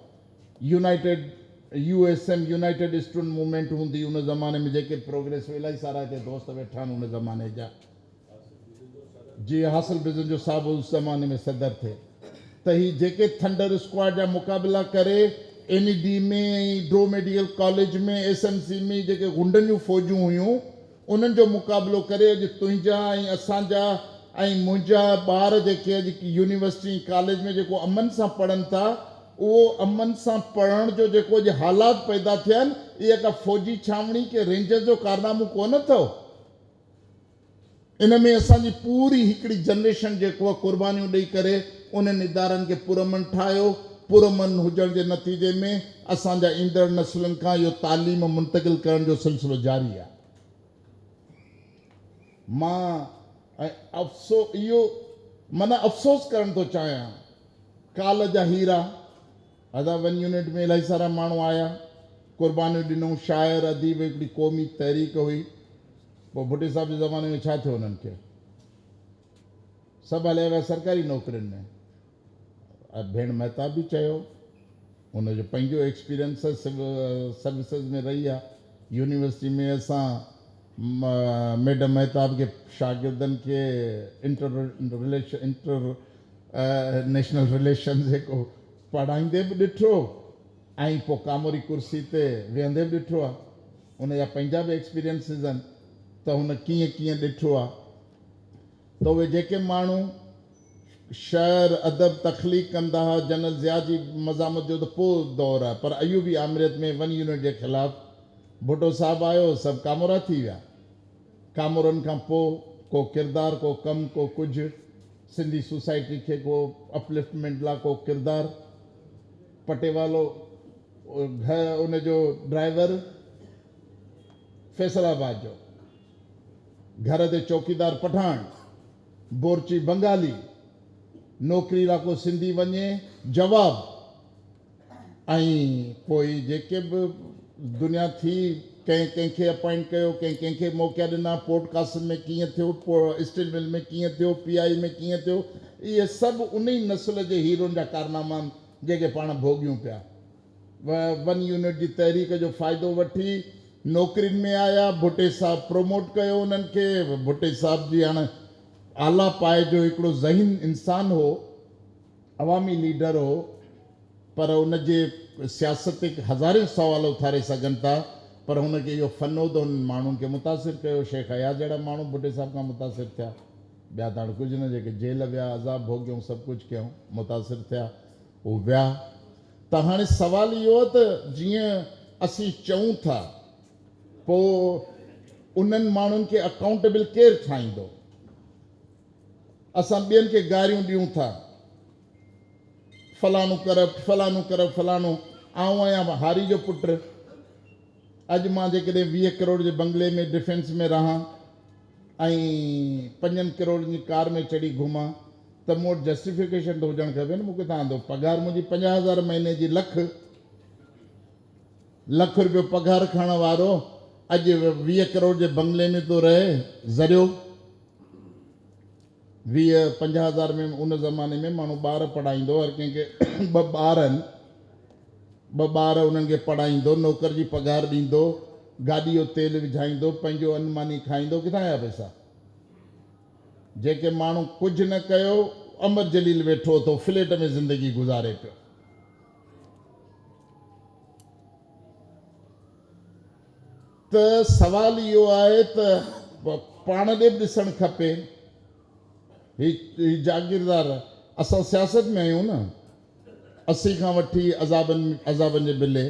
united U S M united student movement هوندي ان زماني ۾ جيڪي پروگريسو الائي سارا هتي دوست ويٺا آهن ان زماني جا جي حاصل بزنجو صاحب اس زماني ۾ صدر ٿي ته هي جيڪي ٿنڊر اسڪواڊ جا مقابلا ڪري N E D ۾ ۽ Dow medical college ۾ S M C ۾ جيڪي غنڊن جون فوجون هيون انهن جو مقابلو ڪري اڄ تنهنجا ۽ اسان جا ۽ منهنجا ٻار جيڪي اڄ يونيورسٽي ۽ ڪاليج ۾ جيڪو امن سان پڙهن ٿا اهو امن سان پڙهڻ جو جيڪو اڄ حالات پيدا ٿيا آهن اها ڪا فوجي ڇانوڻي ڪي رينجرز جو ڪارنامو ڪونه اٿو. ان ۾ اسان جي پوري هڪڙي جنريشن جيڪو آهي قربانيون ڏئي ڪري انهن ادارن کي پرامن ٺاهيو، پرامن هجڻ جي نتيجي ۾ اسان جا ايندڙ نسلن کان اهو تعليم منتقل ڪرڻ جو سلسلو جاري آهي. مان ۽ افسو اهو معنيٰ افسوس ڪرڻ ٿو چاهيان ڪالهه جا هيرا ادا ون يونٽ ۾ الاهي سارا ماڻهو آيا قربانيون ڏنئون شاعر اديب هڪڙي قومي تحريڪ هئي پوء ڀٽي صاحب جي زماني ۾ ڇا ٿيو انهن کي سڀ هليا ويا سرڪاري نوڪرين ۾ ڀيڻ مهتاب به چيو ان جو پنهنجو ايڪسپيرينس سروسز ۾ رهي آ يونيورسٽي ۾ اسان ميڊم مهتاب کي شاگردن کي inter relation inter national relation جيڪو پڙهائيندي به ڏٺو ۽ پوء ڪاموري ڪرسي تي ويهندي به ڏٺو آ ان جا پنهنجا به ايڪسپيرينسز آهن ته هن ڪيئن ڪيئن ڏٺو آ ته اهي جيڪي ماڻهو شعر، ادب تخليق ڪندا ها، جنرل ضياء جي مزاحمت جو ته پوء دور آهي، پر ايوبي آمريت ۾ ون يونٽ جي خلاف ڀٽو صاحب آيو، سڀ ڪامورا ٿي ويا. ڪامورن کان پوء ڪو ڪردار، ڪو ڪم، ڪو ڪجهه، سنڌي سوسائٽي کي ڪو اپلفٽمينٽ لا ڪو ڪردار، پٽيوالو گهر ان جو ڊرائيور فيصل آباد جو، گهر تي چوڪيدار پٺاڻ. بورچي بنگالي، نوڪري لا ڪو سنڌي وڃي، جواب. ۽ پوء جيڪي به دنيا ٿي، ڪنهن ڪنهن کي اپائنٽ ڪيو، ڪنهن ڪنهن کي موقعا ڏنا، پورٽ قاسم ۾ ڪيئن ٿيو، اسٽيل مل ۾ ڪيئن ٿيو، پي آء اي ۾ ڪيئن ٿيو، اهي سڀ انهي نسل جي هيرون جا ڪارناما آهن جيڪي پاڻ ڀوڳيون پيا. ون يونٽ جي تحريڪ جو فائدو وٺي نوڪرين ۾ آيا، ڀٽي صاحب پروموٽ ڪيو انهن کي. ڀٽي صاحب جي هاڻ اعليٰ پائي جو هڪڙو ذهين انسان هو، عوامي ليڊر هو، پر ان جي سياست تي هزارين سوال اٿاري سگهن ٿا، پر هن کي اهو فن هو ته انهن ماڻهن کي متاثر ڪيو. شيخ اياز جهڙا ماڻهو ڀٽي صاحب کان متاثر ٿيا، ٻيا ته هاڻ ڪجهه نه، جيڪي جيل ويا، عذاب ڀوڳيائون، سڀ ڪجهه ڪيائون، متاثر ٿيا، هو ويا. ته هاڻي سوال اهو آهي ته جيئن اسين چئون ٿا، پوء انهن ماڻهن کي اڪائونٽيبل ڪير ٺاهيندو؟ اسان ٻين کي گاريون ڏيون ٿا، فلانو ڪرپٽ، فلانو ڪرپٽ، فلانو. آئون آهيان هاري جو پٽ، اڄ مان جيڪڏهن 20 ڪروڙ جي بنگلي ۾ ڊفينس ۾ رهان ۽ 5 ڪروڙن جي ڪار ۾ چڙهي گهمان ته مون وٽ جسٽيفڪيشن ته هجڻ کپي نه، مون ڪٿان آندو؟ پگهار منهنجي 50,000 مهيني جي، لک لک روپيو پگهار کڻڻ وارو اڄ 20 ڪروڙ جي بنگلي ۾ ٿو رهي، ذريعو 20 50,000 ۾ ان زماني ۾ ماڻهو ٻار پڙهائيندو، هر ڪنهن کي 2 ٻار آهن، 2 ٻار انهن کي پڙهائيندو، نوڪر جي پگهار ڏيندو، گاڏي جو تيل وجهائيندو، پنهنجو ان ماني کائيندو، ڪٿان آيا پئسا؟ جيڪي ماڻهو ڪجهه نه ڪيو، امر جليل ويٺو اٿو فليٽ ۾ زندگي گذاري پيو. ته سوال اهو آهي ته پاڻ ڏي به ڏسڻ کپي. هي جاگيردار، اسان سياست ۾ آهيون نه، 80 کان وٺي عذابن عذابن جي بلي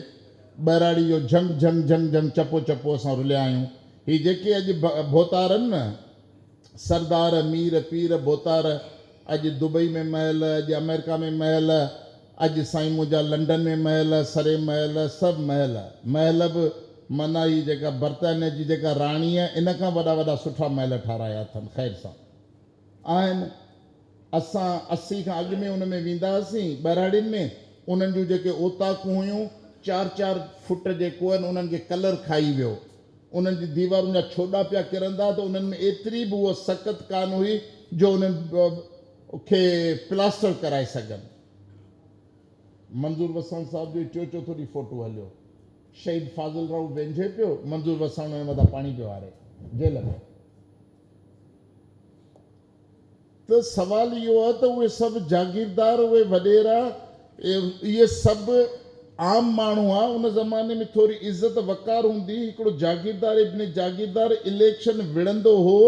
ٻهراڙي جو جهنگ جهنگ جهنگ جهنگ چپو چپو اسان رليا آهيون. هي جيڪي اڄ ڀوتار آهن نه، سردار، مير، پير، ڀوتار، اڄ دبئي ۾ محل، اڄ آمريڪا ۾ محل، اڄ سائين منهنجا لنڊن ۾ محل، سري محل، سڀ محل، محل به معنيٰ هي جيڪا برطانيا جي جيڪا راڻي آهي ان کان وڏا وڏا سٺا محل ٺارايا اٿن، خير سان آهن. اسان 80 کان اڳ ۾ ان ۾ ويندا هئاسين ٻهراڙين ۾، انهن جون جيڪي اوطاقون هيون 4 4 فٽ جيڪو آهن انهن کي ڪلر کائي ويو، انهن جي ديوارن جا ڇوڏا پيا ڪرندا ته انهن ۾ ايتري به اها سڪت ڪانه هئي جو انهن کي پلاسٽر ڪرائي سگهن. منظور وساڻ صاحب جو هي ٽيون چوٿون ڏينهن فوٽو هليو. شهيد فاضل راهو وينجهي پيو، منظور وساڻ ان مٿان پاڻي پيو هاري جيل ۾. ته سوال اهو آهي ته اهي سڀ جاگيردار، اهي وڏيرا، اهي سڀ عام ماڻهو ها، ان زماني ۾ ٿوري عزت وقار هوندي هئي، هڪڙو جاگيردار ابن جاگيردار اليڪشن وڙهندو هو،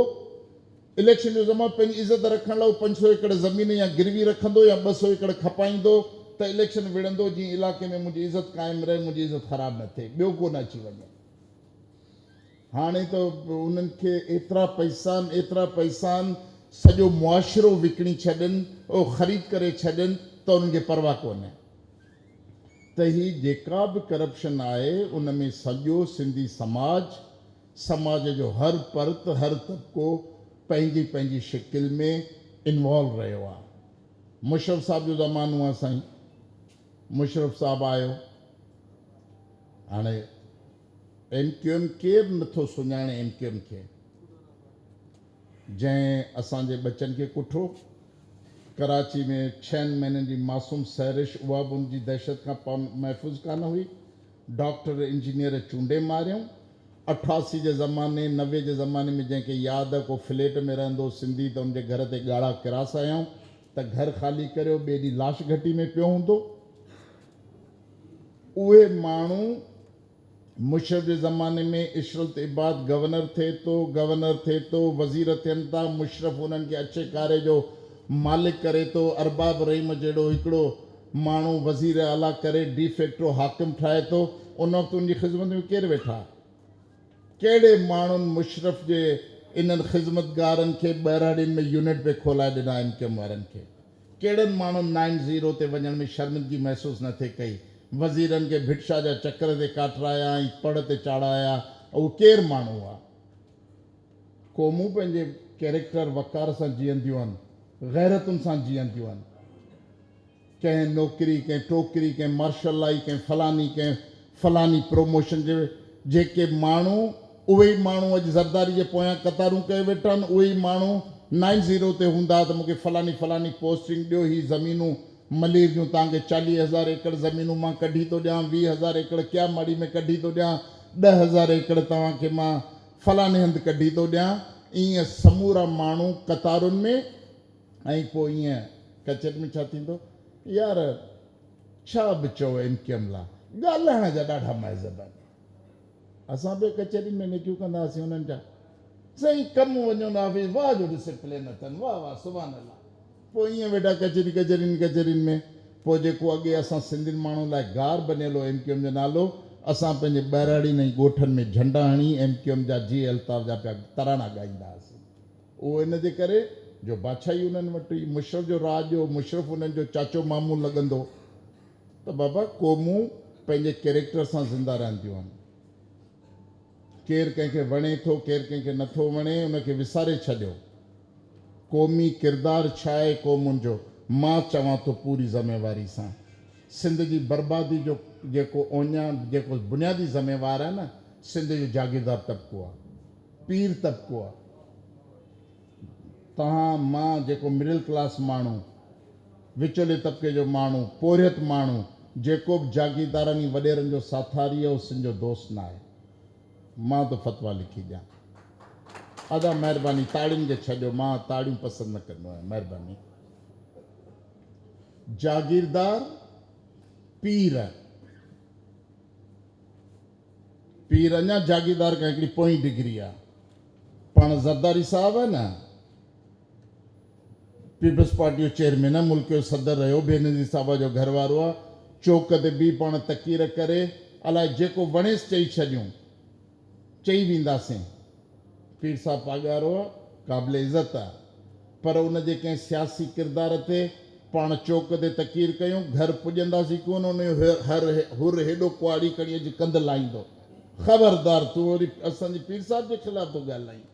اليڪشن جو زمانو پنهنجي عزت رکڻ لاء هو 500 ايڪڙ زمين يا گروي رکندو يا 200 ايڪڙ کپائيندو ته اليڪشن وڙهندو جيئن علائقي ۾ منهنجي عزت قائم رهي، منهنجي عزت خراب نه ٿئي، ٻيو ڪو نه اچي وڃي. هاڻي ته انهن کي ايترا پئسا آهن، ايترا پئسا آهن، سڄو معاشرو وڪڻي ڇڏين، خريد ڪري ڇڏين ته انهن کي پرواهه ڪونهي. ته هي جيڪا به ڪرپشن آهي ان ۾ سڄو سنڌي سماج، سماج جو هر پرت، هر طبقو پنهنجي پنهنجي شڪل ۾ انوالو رهيو آهي. مشرف صاحب جو زمانو آهي سائين، مشرف صاحب آيو، هاڻي ايم ڪيو ايم ڪير نٿو سڃاڻي ايم ڪيو ايم کي، جنهن اسان جي ٻچن کي ڪٺو، ڪراچي ۾ 6 مهينن جي معصوم سحرش اها به ان جي دهشت کان محفوظ ڪانه هئي، ڊاڪٽر انجنيئر چونڊي ماريائون، 88 جي زماني 90 جي زماني ۾ جنهن کي ياد آ ڪو فليٽ ۾ رهندو سنڌي ته ان جي گهر تي ڳاڙها ڪراس آيائون ته گهر خالي ڪريو، ٻئي ڏينهن لاش گهٽي ۾ پيو هوندو. اهي ماڻهو مشرف جي زماني ۾ عشرت عباد گورنر ٿئي ٿو، گورنر ٿئي ٿو، وزير ٿين ٿا، مشرف انهن کي اڇي ڪاري جو مالڪ ڪري ٿو، ارباب رحيم جهڙو هڪڙو ماڻهو وزير اعليٰ ڪري ڊي فيڪٽو حاڪم ٺاهي ٿو، ان وقت ان جي خذمت ۾ ڪير ويٺا؟ ڪهڙي ماڻهن مشرف جي انهن خذمتگارن کي ٻهراڙين ۾ يونٽ پئي کولائي ڏنا ايم ڪيو ايم وارن کي؟ ڪهڙن ماڻهن نائن زيرو تي وڃڻ ۾ شرمندگي محسوس نه ٿي ڪئي؟ وزيرن کي ڀٽ شاهه جا چڪر تي ڪاٽرايا ۽ پڙ تي چاڙهايا، اهي ڪير ماڻهو هئا؟ قومون پنهنجي ڪيريڪٽر وقار سان جيئنديون آهن، غيرتن سان جيئنديون آهن. ڪنهن نوڪري، ڪنهن ٽوڪري، ڪنهن مارشل لائي، ڪنهن فلاني، ڪنهن فلاني پروموشن جي جيڪي ماڻهو، اهي ئي ماڻهو اڄ زرداري جي پويان قطارون ڪيو ويٺا آهن، اهي ئي ماڻهو نائن زيرو تي هوندا ته مون کي فلاني فلاني پوسٽنگ ڏيو، هي زمينون ملير جون توهان کي 40,000 ايڪڙ زمينون مان ڪڍي ٿو ڏيان، 20,000 ايڪڙ ڪياماڙي ۾ ڪڍي ٿو ڏيان، 10,000 ايڪڙ توهان کي مان فلاني هنڌ ڪڍي ٿو ڏيان، ائين سمورا ماڻهو قطارن ۾. ۽ پوء ائين ڪچهري ۾ ڇا ٿيندو؟ يار ڇا به چئو ايم ڪيو ايم لا ڳالهائڻ جا ڏاڍا مهذب آهن. اسان به ڪچهرين ۾ نيڪيون ڪندا هئاسين انهن جا. سائين ڪم وڃو نه آفيس واهه جو ڊسپلين اٿن واهه واهه سبحان الله. پوء ائين ويٺا ڪچهري ڪچهرين ڪچهرين ۾ پوء جيڪو اڳي اسان سنڌين ماڻهن لاء گار بنيل هو ايم ڪيو ايم جو نالو اسان پنهنجي ٻهراڙين ۽ ڳوٺن ۾ جهنڊا هڻي ايم ڪيو ايم جا جيئي الطاف جا پيا ترانا ڳائيندا هئاسين. اهو ان جي ڪري جو بادشاهي انهن وٽ هئي، مشرف جو راڄ هو، مشرف انهن جو چاچو مامو لڳندو ته بابا قومون پنهنجي ڪيريڪٽر سان زنده رهنديون آهن. ڪير ڪنهن کي وڻي ٿو، ڪير ڪنهن کي نٿو وڻي، ان کي وساري ڇڏيو. قومي ڪردار ڇا آهي قومن جو؟ مان چوان ٿو پوري ذميواري سان سنڌ جي بربادي جو جيڪو اونيان جيڪو بنيادي ذميوار آهي نه سنڌ جو جاگيردار طبقو آهي. پير طبقو آ. توهان مان جيڪو مڊل ڪلاس ماڻهو، وچولي طبقي جو ماڻهو، پورهيت ماڻهو جيڪو به جاگيردارن ۽ وڏيرن جو ساٿاري آ اهو سنڌ جو دوست ناهي. مان ٿو فتويٰ لکي ڏيان. ادا مهرباني تاڙين کي ڇڏيو مان تاڙيون پسند نه ڪندو آهيان مهرباني. جاگيردار، پير. پير اڃا جاگيردار کان هڪڙي پوئين ڊگري آ. پاڻ زرداري صاحب آ نه پيپلز پارٽي جو چيئرمين آ، ملڪ جو صدر رهيو، بينظير صاحبه جو گهر وارو آ، چوڪ تي بيهي پاڻ تقرير ڪري الائي جيڪو وڻيس چئي ڇڏيون، چئي وينداسين. پير صاحب پاڳارو آ، قابل عزت آ، پر ان جي ڪنهن سياسي ڪردار تي پاڻ چوڪ تي تقرير ڪيون، گهر پڄنداسين ڪونه، ان جو هر حر هيڏو ڪهاڙي کڻي اچي ڪنڌ لاهيندو. خبردار تون وري اسان جي پير صاحب جي خلاف ٿو ڳالهائين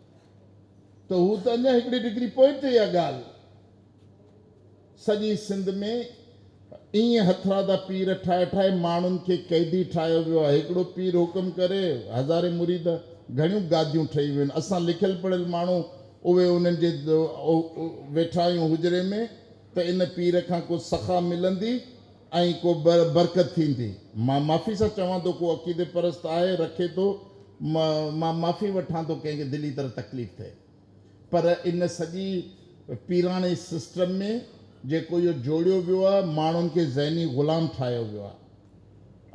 ته هو ته اڃا هڪڙي ڊگري پوئتي آ ڳالهه. سڄي سنڌ ۾ ائين هٿرادا پير ٺاهي ٺاهي ماڻهن کي قيدي ٺاهيو ويو آهي. هڪڙو پير حڪم ڪري هزارين مريد، گهڻيون گاديون ٺهي ويون آهن. اسان لکيل پڙهيل ماڻهو اهي انهن جي ويٺا آهيون حجري ۾ ته ان پير کان ڪو سخا ملندي ۽ ڪو برڪت ٿيندي. مان معافي سان چوان ٿو ڪو عقيدي پرست آهي رکي ٿو مان معافي وٺان ٿو ڪنهن کي دلي طرح تڪليف ٿئي. پر ان سڄي پيراڻي سسٽم ۾ جيڪو اهو جوڙيو ويو آهي، ماڻهن کي ذهني غلام ٺاهيو ويو آهي.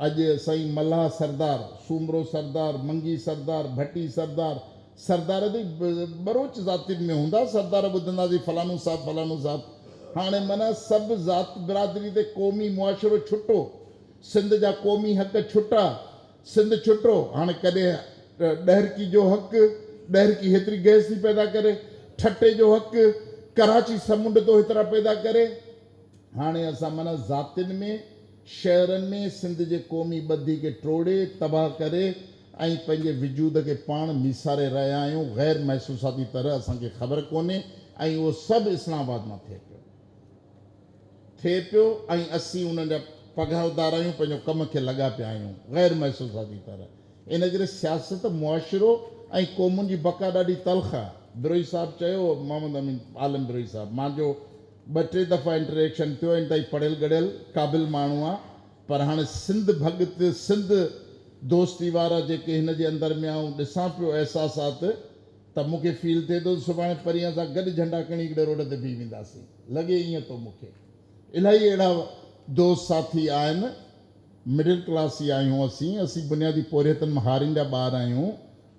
اڄ سائين ملاح سردار، سومرو سردار، منگي سردار، ڀٽي سردار، سردار ته ٻروچ ذاتين ۾ هوندا، سردار ٻڌنداسين فلانو صاحب فلانو صاحب، هاڻي معنيٰ سڀ ذات برادري تي قومي معاشرو ڇٽو، سنڌ جا قومي حق ڇٽا، سنڌ ڇٽو، هاڻي ڪڏهن ڏهرڪي جو حق، ڏهرڪي هيتري گئس ٿي پيدا ڪري، ٺٽي جو حق، ڪراچي سمنڊ ٿو هيترا پيدا ڪري. هاڻي اسان معنيٰ ذاتين ۾، شهرن ۾ سنڌ جي قومي ٻڌي کي ٽوڙي، تباهه ڪري ۽ پنهنجي وجود کي پاڻ ميساري رهيا آهيون، غير محسوساتي طرح اسان کي خبر ڪونهي ۽ اهو سڀ اسلام آباد مان ٿئي پيو. ٿئي پيو ۽ اسين انهن جا پگهاردار آهيون، پنهنجو ڪم کي لڳا پيا آهيون، غير محسوساتي طرح. ان ڪري سياست، معاشرو ۽ قومن جي بقا ڏاڍي تلخ آهي. بروهي صاحب چيو، محمد امين عالم بروهي صاحب، مان جو ٻه ٽي دفعا انٽريڪشن ٿيو، انتهائي پڙهيل ڳڙهيل، قابل ماڻهو آهي، پر هاڻي سنڌ ڀڳت، سنڌ دوستي وارا جيڪي هن جي اندر ۾ آئون ڏسان پيو احساسات، ته مون کي فيل ٿئي ٿو ته سڀاڻي پرينء سان گڏ جهنڊا کڻي هڪڙي روڊ تي بيهي وينداسين. لڳي ائين ٿو مون کي. الاهي اهڙا دوست ساٿي آهن. مڊل ڪلاس ئي آهيون اسين. اسين بنيادي پورهيتن مان هارين جا ٻار آهيون.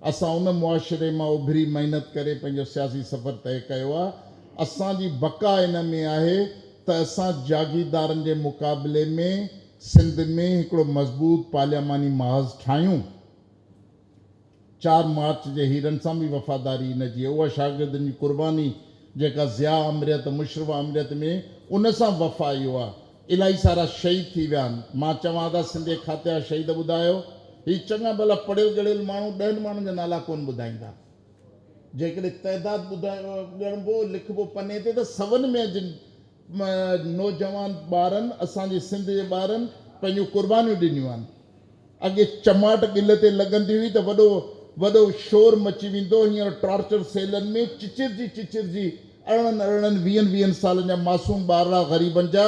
اسان ان معاشري مان اڀري محنت ڪري پنهنجو سياسي سفر طئي ڪيو آهي. اسان جي بقا ان ۾ آهي ته اسان جاگيردارن جي مقابلي ۾ سنڌ ۾ هڪڙو مضبوط پارلياماني محاذ ٺاهيون. 4 مارچ جي هيرن سان به وفاداري نه جي اها شاگردن جي قرباني جيڪا ضياء آمريت مشرف آمريت ۾ ان سان وفا اهو آ الائي سارا شهيد ٿي ويا آهن مان چوان ادا سنڌي کاتي جا شهيد ٻڌايو هي چڱا ڀلا پڙهيل ڳڙهيل ماڻهو ڏهن ماڻهن جا نالا ڪون ٻڌائيندا. جيڪڏهن تعداد ٻڌايو ڳڻبو لکبو پني تي ته سون ۾ اڄ نوجوان ٻارن اسان جي سنڌ جي ٻارن پنهنجون قربانيون ڏنيون آهن. اڳي چماٽ ڳل تي لڳندي هئي ته وڏو وڏو شور مچي ويندو هو، هينئر ٽارچر سيلن ۾ چچرجي چچرجي ارڙهن ارڙهن ويهن ويهن سالن جا معصوم ٻارڙا غريبن جا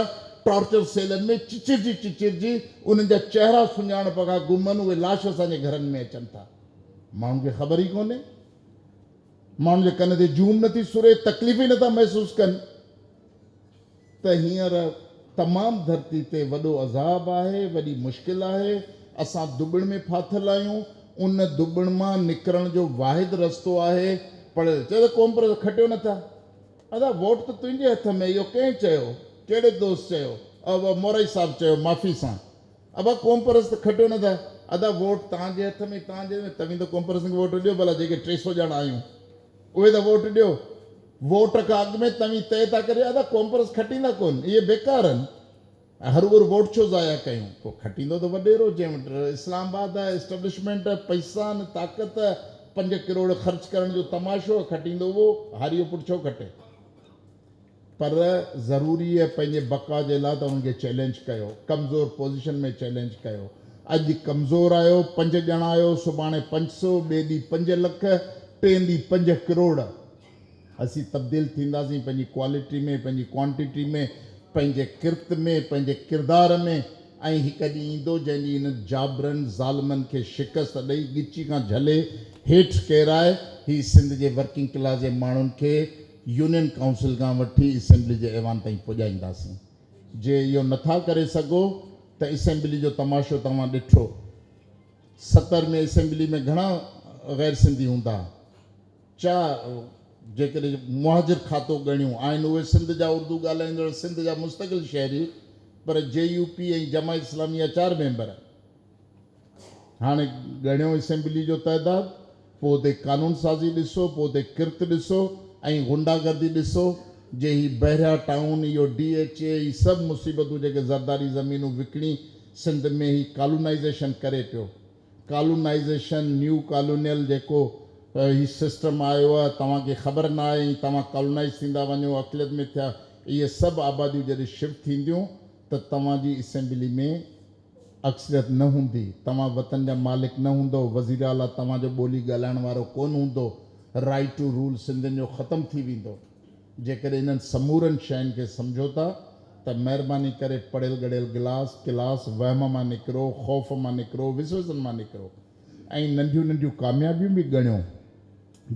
ٽارچر سيلن ۾ چچرجي چچرجي انهن جا چهرا سڃاڻپ کان گم آهن، اهي لاش اسان جي گهرن ۾ اچن ٿا، ماڻهن کي خبر ئي ڪونهي، ماڻهن جي ڪن تي جوم نٿي سري، تڪليف ئي نٿا محسوس ڪن. ته هينئر تمام ڌرتي تي وڏو عذاب آهي، وڏي مشڪل آهي، اسان ڌٻڻ ۾ ڦاٿل آهيون، ان ڌٻڻ مان نڪرڻ جو واحد رستو آهي پڙهيل چئي ته قومپرست کٽيو نه ٿا، ادا ووٽ ته تنهنجي هٿ ۾ اهو ڪنهن چيو، ڪهڙي دوست چيو، ابا مورائي صاحب چيو معافي سان، ابا قومپرست کٽيو نه ٿا، ادا ووٽ توهان جي هٿ ۾ توهان جي هٿ ۾ توهين ته قومپرستن کي ووٽ ڏيو ڀلا جيڪي 300 ڄڻا آهيون اهي ته ووٽ ڏيو، ووٽ کان اڳ ۾ توهين طئي ٿا ڪريو ادا قومپرست کٽيندا ڪونه اهي بيڪار آهن ۽ هروڀرو ووٽ ڇو ضايع ڪيون، پوء کٽيندو ته وڏيرو جنهن وٽ اسلام آباد آهي، اسٽيبلشمينٽ آهي، پئسا آهن، طاقت آهي، 5 ڪروڙ خرچ ڪرڻ جو تماشو آهي، کٽيندو اهو، هاريء جو پٽ ڇو کٽي؟ پر ضروري آهي پنهنجي بقا جي لاء ته انهن کي چئلينج ڪيو، ڪمزور پوزيشن ۾ چئلينج ڪيو، اڄ ڪمزور آهيو، 5 ڄڻا آهيو، سڀاڻي 500، ٻئي ڏينهن 5 لک، ٽئين ڏينهن 5 ڪروڙ. اسين تبديل ٿينداسين پنهنجي ڪوالٽي ۾، پنهنجي ڪوانٽيٽي ۾، پنهنجي ڪرت ۾، پنهنجي ڪردار ۾ ۽ هڪ ڏينهن ايندو جنهن ڏينهن انهن جابرن، ظالمن کي شڪست ڏئي ڳچي کان جهلي هيٺ ڪيرائي هي سنڌ جي ورڪنگ ڪلاس جي ماڻهن کي يونين ڪائونسل کان وٺي اسيمبلي جي ايوان تائين پڄائينداسين. جي اهو نٿا ڪري سگهو ته اسيمبلي جو تماشو توهان ڏٺو. 70 ۾ اسيمبلي ۾ گهڻا غير سنڌي هوندا؟ چا جيڪڏهن مهاجر کاتو ڳڻيون آهن اهي سنڌ جا اردو ڳالهائيندڙ سنڌ جا مستقل شهري پر جي يو پي ۽ جماعت اسلامي جا 4 ميمبر. هاڻي ڳڻيو اسيمبلي جو تعداد، پوء اتي قانون سازي ڏسو، پوء اتي ڪرت ڏسو ۽ غنڊا گردي ڏسو، جي هي بحريا ٽائون، اهو ڊي ايڇ اي، هي سڀ مصيبتون جيڪي زرداري زمينون وڪڻي سنڌ ۾ هي ڪالونائيزيشن ڪري پيو. ڪالونائيزيشن، نيو ڪالونيل جيڪو هي سسٽم آيو آهي، توهان کي خبر نه آهي ۽ توهان ڪالونائيز ٿيندا وڃو، اقليت ۾ ٿيا، اهي سڀ آباديون جڏهن شفٽ ٿينديون ته توهان جي اسيمبلي ۾ اڪثريت نه هوندي، توهان وطن جا مالڪ نه هوندؤ، وزيراعليٰ توهان جو ٻولي ڳالهائڻ وارو ڪونه هوندو، رائيٽ ٽو رول سنڌين جو ختم ٿي ويندو. جيڪڏهن انهن سمورن شين کي سمجهو ٿا ته مهرباني ڪري پڙهيل ڳڙهيل گلاس، ڪلاس، وهم مان نڪرو، خوف مان نڪرو، وسوسن مان نڪرو ۽ ننڍيون ننڍيون ڪاميابيون به ڳڻيو،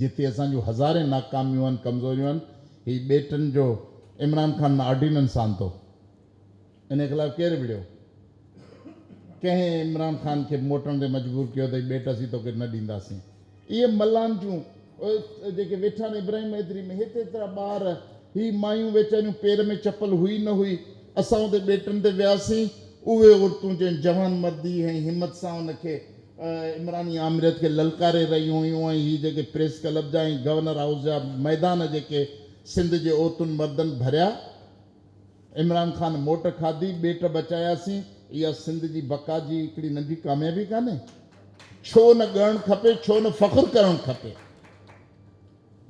جتي اسان جون هزارين ناڪاميون آهن، ڪمزوريون آهن، هي ٻيٽن جو عمران خان آرڊيننس آندو. انهيء خلاف ڪير وڙهيو؟ ڪنهن عمران خان کي موٽڻ تي مجبور ڪيو ته هي ٻيٽ اسين توکي نه ڏينداسين؟ اهي ملان جون جيڪي ويٺا آهن ابراهيم حيدري ۾ هيت هيترا ٻار، هي مايون ويچاريون پير ۾ چپل هئي نه هئي، اسان اتي ٻيٽن تي وياسين، اهي عورتون جنهن جوان مردي ۽ همت سان ان کي عمراني آمريت کي للڪاري رهيون هيون ۽ هي جيڪي پريس ڪلب جا ۽ گورنر هائوس جا ميدان جيڪي سنڌ جي عورتن مردن ڀريا، عمران خان موٽ کاڌي، ٻيٽ بچاياسين، اها سنڌ جي بقا جي هڪڙي ننڍي ڪاميابي ڪانهي؟ ڇو نه ڳڻڻ کپي، ڇو نه فخر ڪرڻ کپي؟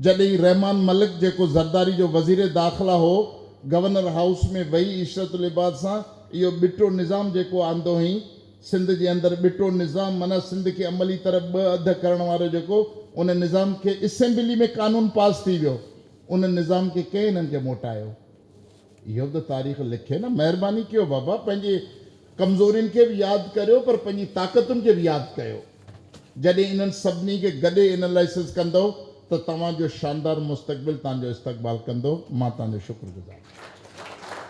جڏهن رحمان ملڪ جيڪو زرداري جو وزير داخلا هو، گورنر هائوس ۾ ويهي عشرت العباد سان اهو ٻٽو نظام جيڪو آندو هئين، سنڌ جي اندر ٻٽو نظام معنيٰ سنڌ کي عملي طرح ٻه اڌ ڪرڻ وارو جيڪو ان نظام کي اسيمبلي ۾ قانون پاس ٿي ويو، ان نظام کي ڪنهن انهن کي موٽايو؟ اهو به ته تاريخ لکي نه. مهرباني ڪيو بابا پنهنجي ڪمزورين کي به ياد ڪريو پر پنهنجي طاقتن کي به ياد ڪيو. جڏهن انهن سڀني کي گڏي انالائسز ڪندؤ ته توهان جو شاندار مستقبل توهان جو استقبال ڪندو. مان توهان جو شڪر گذار.